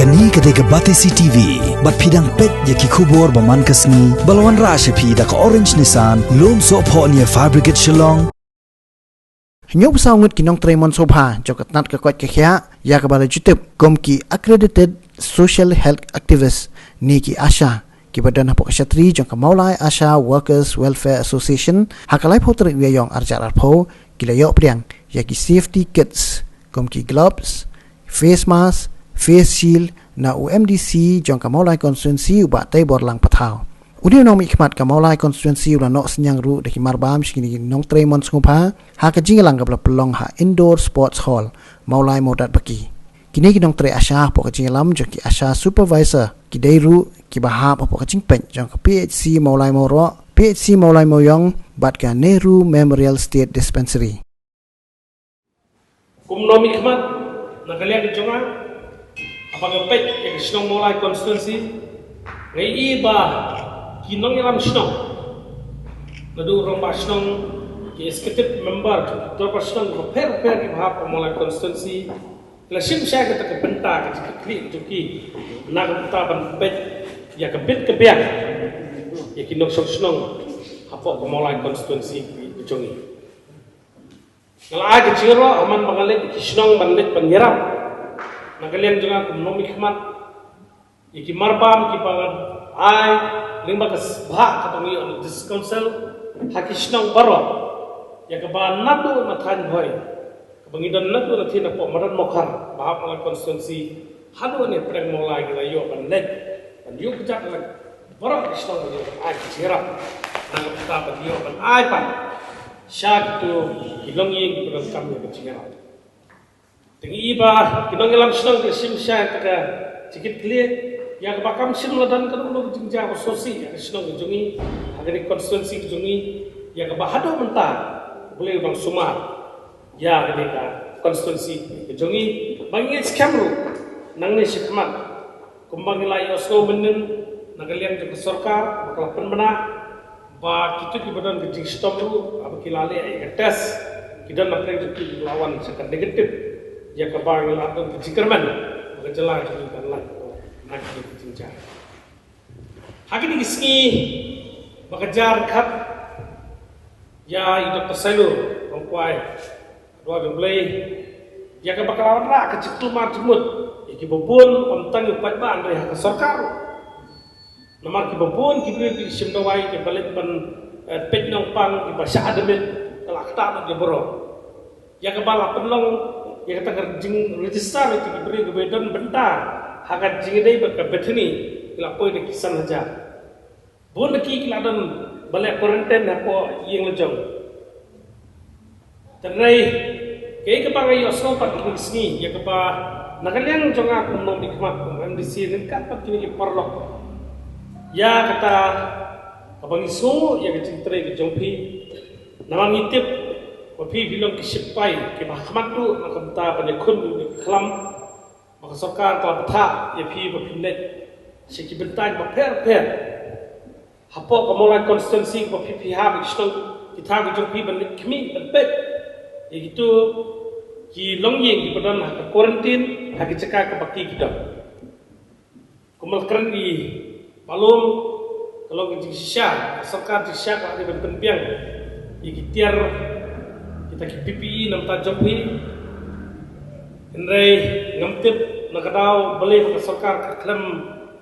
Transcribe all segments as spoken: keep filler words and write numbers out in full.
Kane ka dei ka Batesi T V, bad phi dang peit ïa ki khubor ba man ka sngi, ba la wanrah sha phi da ka Orange Nissan, Lumsohphoh near Fire Brigade Shillong. Hynñiewphew saw ngut ki nongtrei mon sngewbha jong ka tnat ka koit ka khiah, ïa kaba la ju tip kum ki Accredited Social Health Activist ne ki ASHA, kiba don hapoh ka shatri jong ka Mawlai ASHA Workers Welfare Association, ha ka laiphew tarik u Ïaïong arhajar arphew, ki la ïoh pdiang ïa ki safety kits kum ki gloves, face mask, face shield na u MDC jong ka Mawlai constituency, u Bah Teiborlang Pathaw. Une u nongmihkhmat ka Mawlai constituency u la noh synñiang ruh da ki marbam sha kine ki nongtrei mon sngewbha ha ka jingïalang kaba la pynlong ha Indoor Sports Hall, Mawlai Mawdatbaki. Kine ki nongtrei ASHA hapoh ka jingïalam jong ki ASHA supervisor ki dei ruh kiba hap hapoh ka jingpeit jong ka PHC Mawlai Mawroh, PHC Mawlai Mawiong bad ka Nehru Memorial State Dispensary. Kum u nongmihkhmat na ka liang jong nga, haba nga peit ïa ka shnong Mawlai constituency, nga ïohi ba ki nongïalam shnong, naduh u rangbah shnong, ki executive member, ki dorbar shnong bapher bapher kiba hap ha Mawlai constituency, ki la shim shai kata ka bynta, ka jingkitkhlieh jong ki na ka bynta ban peit ïa ka bit ka biang ïa ki nongshong shnong hapoh ka Mawlai constituency ka jong ngi. Nga la ai ka jingïaroh ha man ba nga leit ki shnong ban leit ban ïarap. Na ka liang jong nga kum u nongmihkhmat, ïa ki marbam kiba ngan ai lyngba ka sbha kaba ngi ïoh na District Council ha ki shnong baroh, ïa kaba naduh na thaiñ Bhoi, kaba ngi don naduh na thaiñ hapoh madan Mawkhar ba hap Mawlai constituency, haduh ne pdeng Mawlai ngi la ïoh ban leit ban ïuh kjat na baroh ki shnong ba ngi ai ka jingïarap na ka bynta ban ïoh ban ai pat sha kito ki longïing kiba donkam ïa ka jingïarap. Te ngi ïohi ba ki nongïalam shnong ki la shim shai kata ka jingkitkhlieh, ïa kaba kam shym la don kano kano ka jingjia ba sngewsih ïa ka shnong ka jong ngi, ha kane ka constituency ka jong ngi, ïa kaba haduh mynta U Blei u dang sumar ïa kane ka constituency ka jong ngi. Ba ngi ngeit skhem ruh nangne shakhmat, kumba ngi la ïohsngew mynnin na ka liang jong ka sorkar ba ka la pynbna ba kito kiba don ka jingshitom ruh, haba ki la leh ïa ka test, ki don na pdeng jong ki, ki la wan sha ka negative, ïa kaba ngi la don ka jingkyrmen ba ka jylla jong ngi kan lait na ka jingjia. Ha kine ki sngi ba ka jia ryngkat ïa i Doctor Sailo Rongkwai, ka duwai jong U Blei, ïa kaba ka la wanrah ka jingkulmar jingmut ïa kiba bun, ym tang ïa u paidbah hynrei ha ka sorkar. Namar kiba bun ki briew ki shim dawai, kiba leit ban, eh, peit nongpang, kiba shah admit, ka la ktah bad ki baroh. Ïa kaba la pynlong ïa kata ka jingregister ïa ki briew kiba don bynta ha ka jingïadei bad ka Bethany, ki la poi da ki san hajar. Bun na ki ki la don ban leh quarantine hapoh ïing la jong. Hynrei kaei kaba nga ïohsngew pat kine ki sngi, ïa kaba na ka liang jong nga kum u nongmihkhmat, kum u MDC, ryngkat pat kine ki paralok, ïa kata kaba ngi sngewnguh ïa ka jingtrei ka jong phi. Namar ngi tip ba phi, phi long ki shipai kiba hakhmat duh na ka bynta ban ïakhun ïa ka khlam ba ka sorkar ka la bthah ïa phi ba phin leit sha ki bynta bapher bapher hapoh ka Mawlai constituency, ba phi, phi hap ïa ki shnong ki thaw ki jong phi ban leit khmih ban peit ïa kito ki longïing kiba don ha ka quarantine, ha ki jaka kaba ki, ki don. Kumba la kren i Bah Lum, ka long ka jingshisha, ka sorkar jingshisha ka la dei ban pynbiang ïa ki tiar, kita ki PPE na bynta jong phi. Hynrei ngam tip na ka daw balei ba ka sorkar ka khlem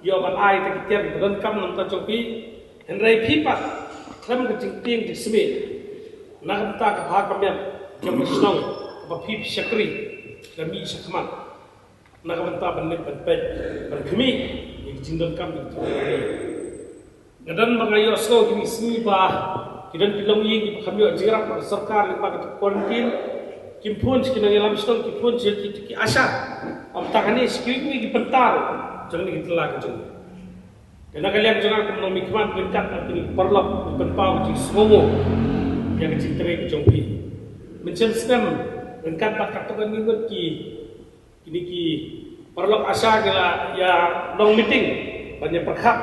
ïoh ban ai kita ki tiar kiba donkam na bynta jong phi. Hynrei phi pat khlem ka jingtieng jingsmit na ka bynta ka bha ka miat jong ka shnong kaba phi, phi shakri, ka mih shakhmat na ka bynta ban leit ban peit ban khmih ïa ki jingdonkam jong ki. Nga don ba nga ïohsngew kine ki sngi ba ki don ki longïing kiba kham ïoh jingïarap na ka sorkar lyngba kata ka quarantine. Kim phone sha ki nongïalam shnong, kim phone sha ki, ki ASHA. Ym tang hangne, sha kiwei kiwei ki bynta ruh jong kane ka jylla ka jong ngi. Te na ka liang jong nga kum u nongmihkhmat, ryngkat bad kine ki paralok, ngi pynpaw ka jingsngewnguh ïa ka jingtrei ka jong phi. Mynshem snem ryngkat bad katto katne ngut ki, kine ki paralok ASHA ki la ïa long meeting ban ïa pyrkhat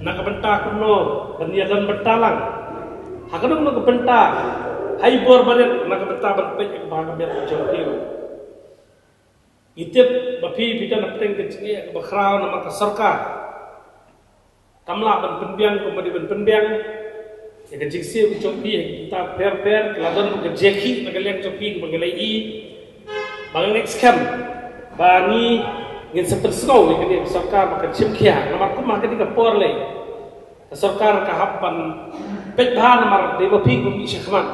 na ka bynta kumno ban ïa don bynta lang ha kano kano ka bynta, ha i bor barit, na ka bynta ban peit ïa ka bha ka miat ka jong phi. Ngi tip ba phi phi don hapdeng ka jingeh kaba khraw namar ka sorkar kam lah ban pynbiang kumba dei ban pynbiang ïa ka jingsiew ka jong phi ha ki bynta pher pher, ka la don ka jingkhih na ka liang jong phi kaba ngi la ïohi. Ba nga ngeit skhem ba ngi ngin sa pynsngew ïa kane ka sorkar ba kan shim khia namar kum ha kane ka por lei. Ka sorkar ka hap ban peit bha namar dei ba phi kum i shakhmat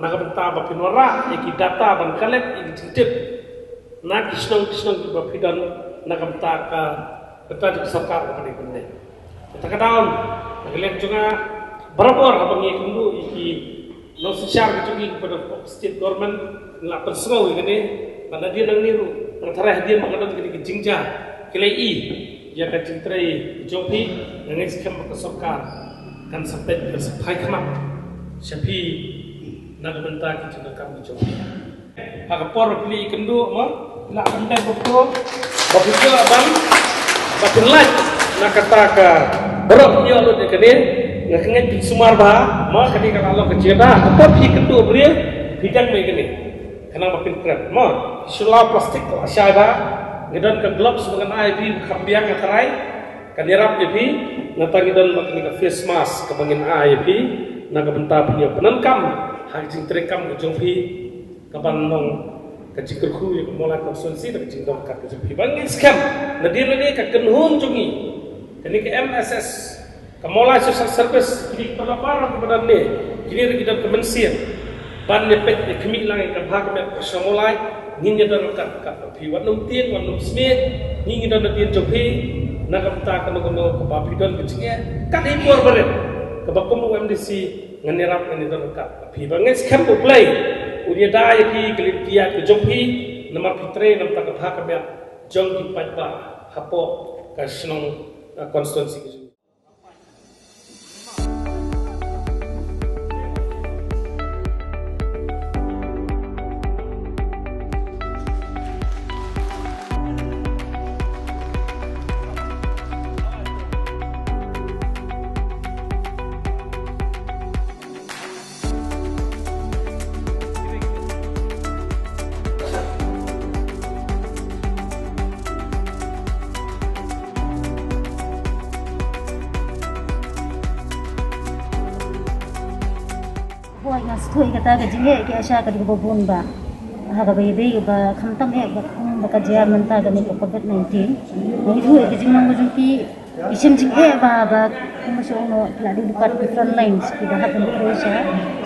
na ka bynta ba phin wanrah ïa ki data ban collect ïa ki jingtip na ki shnong ki shnong kiba phi don na ka bynta ka bynta jong ka sorkar ba ka dei ban dei. Kata ka daw na ka liang jong nga barabor haba ngi kynduh ïa ki nongsynshar ka jong ngi kiba don hapoh state government ngi la pynsngew ïa kane ba nadien nangne ruh nga tharai hadien ba ka don kane ka jingjia ki la ïohi ïa ka jingtrei jong phi, nga ngeit skhem ba ka sorkar kan sa peit kan sa phai khmat sha phi na ka bynta ki jingdonkam ki jong phi. Ha ka por ba phi la ïakynduh mo, la pynbeit ba phi ba phi la ban ba phi lait na kata ka baroh phi ïoh lut ïa kane, nga ngeit phi sumar bha mo, kane ka la long ka jingda ha ka por phi kynduh briew phi dang mai kane. Khnang ba phin kren mo, shu law plastik la shai bha. Nga don ka gloves ba ngan ai phi kham biang nga tharai. Kan ïarap ïa phi, nangta ngi don bad kane ka face mask kaba ngin ai ïa phi na ka bynta phin ïoh pyndonkam ha ka jingtrei kam ka jong phi kaban long ka jingkyrkhu ïa ka Mawlai constituency da ka jingdonkam ka jong phi. Ba ngi skhem nadien nadien ka kynhun jong ngi kane ka M S S, ka Mawlai Social Service, kine ki para para kiba don ne, kine ki don ka mynsiem ban ïa peit ïa khmih lang ïa ka bha ka miat ka sha Mawlai. Ngin ïa don ryngkat ryngkat bad phi, wat nym tieng wat nym smiej. Ngi ngi don nadien jong phi na ka bynta kano kano kaba phi don ka jingeh. Kat ïa i por barit kaba kum u M D C ngan ïarap ngan ïa don ryngkat bad phi. Ba ngeit skhem U Blei un ïada ïa ki ka lynti ïaid ka jong phi namar phi trei na ka bynta ka bha ka miat jong ki paidbah hapoh ka shnong, uh, constituency ka jong ngi. Hooid, nga sngewthuh ïa kata ka jingeh ki Asha ka dei kaba bun ba ha kaba ïadei ba khamtam eh ba kum ba ka jia mynta kane ka covid nineteen. Nga sngewthuh ïa ka jinglong ka jong ki, ki shem jingeh ba, ba kum ba shu ong noh ki la dei lypa ki front lines kiba hap ban trei sha,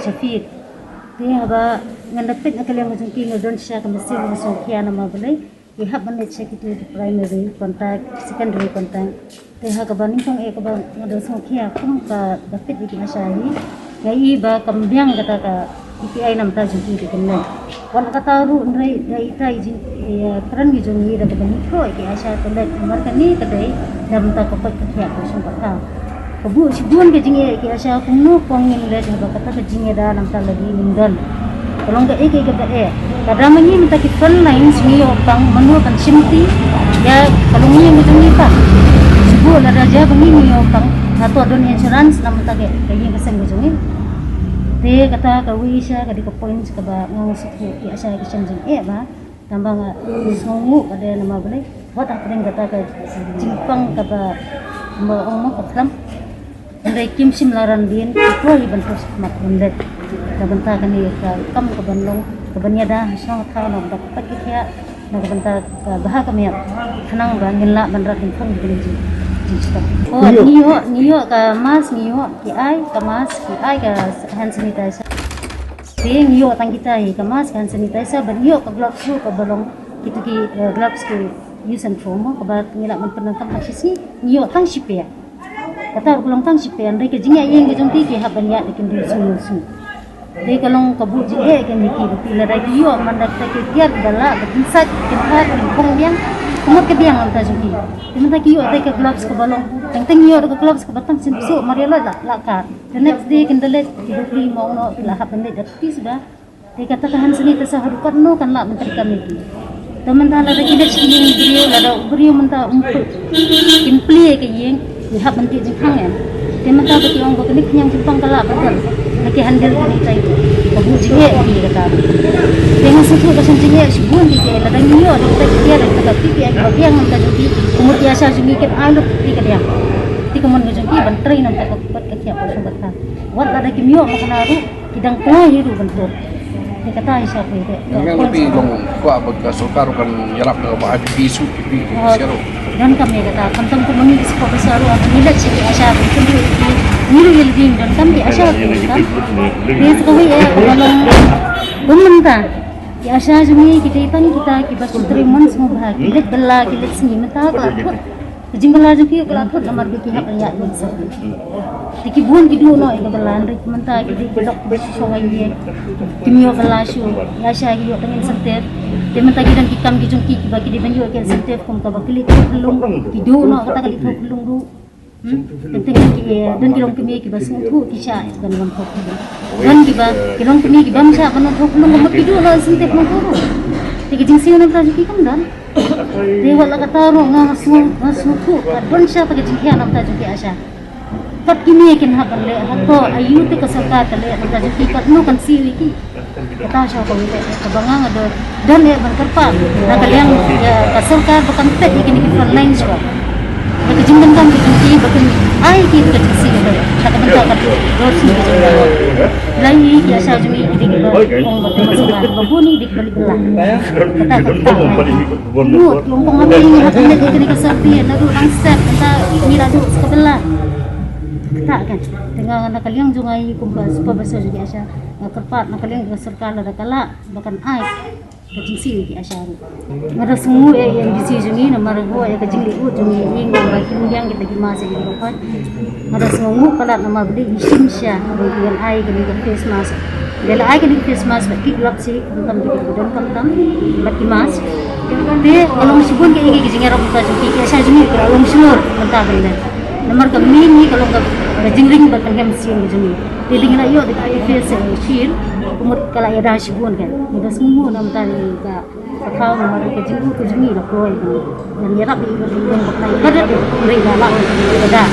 sha field. Te haba ngan da peit na ka liang ka jong ki nga don shisha ka mynsiem kaba sngewkhia namar balei ki hap ban leit sha kito ki primary contact, secondary contact. Te ha kaba nyngkong eh kaba nga da sngewkhia kum ka da peit ïa ki Asha hi, nga i ba kam biang kata ka K P I na bynta jong ki, te kynmaw. Wat la kata ruh hynrei da ita i jing, ïa kren ki jong ngi da kaba ngi thoh ïa ki Asha toilet namar kane ka dei na bynta ka koit ka khiah ka shong ka thaw. Ka buh shibun ka jingeh ki Asha, kumno kong ngin leh haba kata ka jingeh da na bynta lade ngin don. Ka long kaei kaei kaba eh. Lada ma ngi mynta ki front lines ngi ïoh tang, mano kan shim ti ïa ka longïing ka jong ngi tang. Shu buh lada jia ba ngi ngi ïoh tang, hato don insurance na bynta ka, ka ïing ka sem ka jong ngi. Te kata kawei sha ka dei ka point kaba nga sngewthuh ki Asha ki shem jingeh ba. Tangba nga sngewnguh ka dei namar balei, wat hapdeng kata ka jingpang kaba, ba ong mo ka khlam. Hynrei kim shym la ran dien, ki poi ban poi shakhmat ban leit. Ka bynta kane ka kam kaban long, kaban ïada ha shnong ha thaw na ka bynta ka koit ka khiah, na ka bynta ka bha ka miat. Khnang ba ngin lah ban rat ban thon kine jing, jingshitom. Oh, ngi ïoh, ngi ïoh ka mask, ngi ïoh ki ai ka mask, ki ai ka hand sanitizer. Te ngi ïoh tang kita hi ka mask, hand sanitizer, ban ïoh ka gloves ruh kaba long kito ki, eh, gloves ki use and throw mo, kaba ngi lah ban pyndonkam ha shi sngi, ngi ïoh tang shi pia. Kata ruh ka long tang shi pia, hynrei ka jingïaid ïing ka jong ki ki hap ban ïaid da ki hynriew sngi hynñiew sngi. Te ka long ka buh jingeh ïa ki, ki lada ki ïoh man da kita ki tiar ba lah ba kin sait, kin hat, kin phong biang, ka mut ka biang mynta jong ki. Te mynta ki ïoh da ka gloves kaba long, teng teng ïoh da ka gloves kaba tang sien psuh, mar ïa lait la, la kar. The next day kin da leit, ki dukri mo ong noh, ki la hap ban leit da kti suda. Te kata ka hand sanitizer haduh katno kan lah ban treikam ïa ki. Te mynta lada ki leit sha ki ïing briew, lada u briew mynta um plie, kin plie ka ïing, Ngi hap ban tih jingkhang em. Te mynta ba ki ong ba kane ka khñiang jingpang ka lah ban don. Na ki handle kane ka tai. Ka buh jingeh ki kata. Te nga sngewthuh ka shen jingeh shibun ki te lada ngi ïoh da ka tai ki tiar da ka P P I ba biang namta jong ki. Kumut ki ASHA jong ngi kin ai lut ki ka diang. Te kumut ka jong ki ban trei namta ka bat ka khiah ka shong ka tha. Wat lada kim ïoh ma ka na ruh. Ki dang kloi hi ruh ban tut. Te kata hi sha phi te. Nga nga phi long kwah ba ka sorkar kan ïarap da ba I P P su I P P su. Donkam ïa kata. Khamtam kum ma ngi ki sport ka sha ruh, ngi leit sha ki ASHA ruh, ngi ruh ïa lade donkam ki ASHA ruh donkam. Te sa kawei eh ba long kum mynta. Ki ASHA jong ngi ki dei tang kita kiba sngewtrei mon sngewbha, ki leit bylla, ki leit sngi, mynta ka la thut. Ka jingbylla jong ki ka la thut namar ba ki hap ïa ïa sa. Te ki bun ki duh noh ïa ka bylla, hynrei mynta ki dei ki lok kiba shu shong ïa ki. Kim ïoh bylla shuh, ïa sha ki ïoh tang incentive. Te mynta ki don ki kam ki jong ki kiba ki dei ban ïoh ki incentive kum kaba ki leit thoh khyllung, ki duh noh kata ka leit thoh khyllung ruh. Hmm? Teng teng ki don ki longkmie kiba sngewthuh ki shah ban wan thoh khyllung. Don kiba ki longkmie ki bym shah ban wan thoh khyllung, ka mut ki duh noh incentive nongthoh ruh. Te ka jingsiew namta jong ki kam don. Te wat la kata ruh nga sngew, nga sngewthuh ka don sha ta ka jingkhiah namta jong ki ASHA. Kat kine kin hap ban leh, hato aïu te ka sorkar ka leh namta jong ki, katno kan siew ïa ki. Kata sha ka wei leh kaba nga nga don, don eh ban kyrpad na ka liang ïa ka sorkar ba kan peit ïa kine ki front line shuwa. Ïa ka jingdonkam ka jong ki ba kin ai ki ka jingsiew ïa ka, na ka bynta ka dor sniew ka jong ki. Lai ïa ki ASHA jong ngi ki dei kiba ong ba te ma sorkar ba bun ïa ki dei kiba leit bylla. Kata ka kata. Mut long pong amai ngi hap leit ïa kane ka survey naduh dang step, kata ngi la duh sa ka bylla. Kata kan. Te nga na ka liang jong nga ïa kum ka supervisor jong ki ASHA, nga kyrpad na ka liang ka sorkar lada ka lah ba kan ai ka jingsiew ïa ki ASHA ruh. Nga da sngewnguh ïa ki MDC jong ngi namar ruh ïa ka jingleh ut jong ngi, ïa ngi ba ki mut ïa kita ki mask ïa ki ba khot. Nga da sngewnguh palat namar ba dei ki shim sha ba ki wan ai kane ka face mask. Ba la ai kane ka face mask bad ki gloves hi khamtam ki ba don khamtam bad ki mask. Te ka long shibun ka ïa ki jingïarap mynta jong ki, ki ASHA jong ngi ka long shlur mynta ka leh. Namar ka main hi ka long ka jingring bad ka ngam sien ka jong ngi. Te dei ngi la ïoh da ka face shield, ka mut ka la ïada shibun ka. Ngi da sngewnguh namar ka Ka thaw namar ka jingkyrkhu ka jong ngi la poi. Ngan ïarap ïa ka jingkyrkhu ka dei ka dei ka la ka da.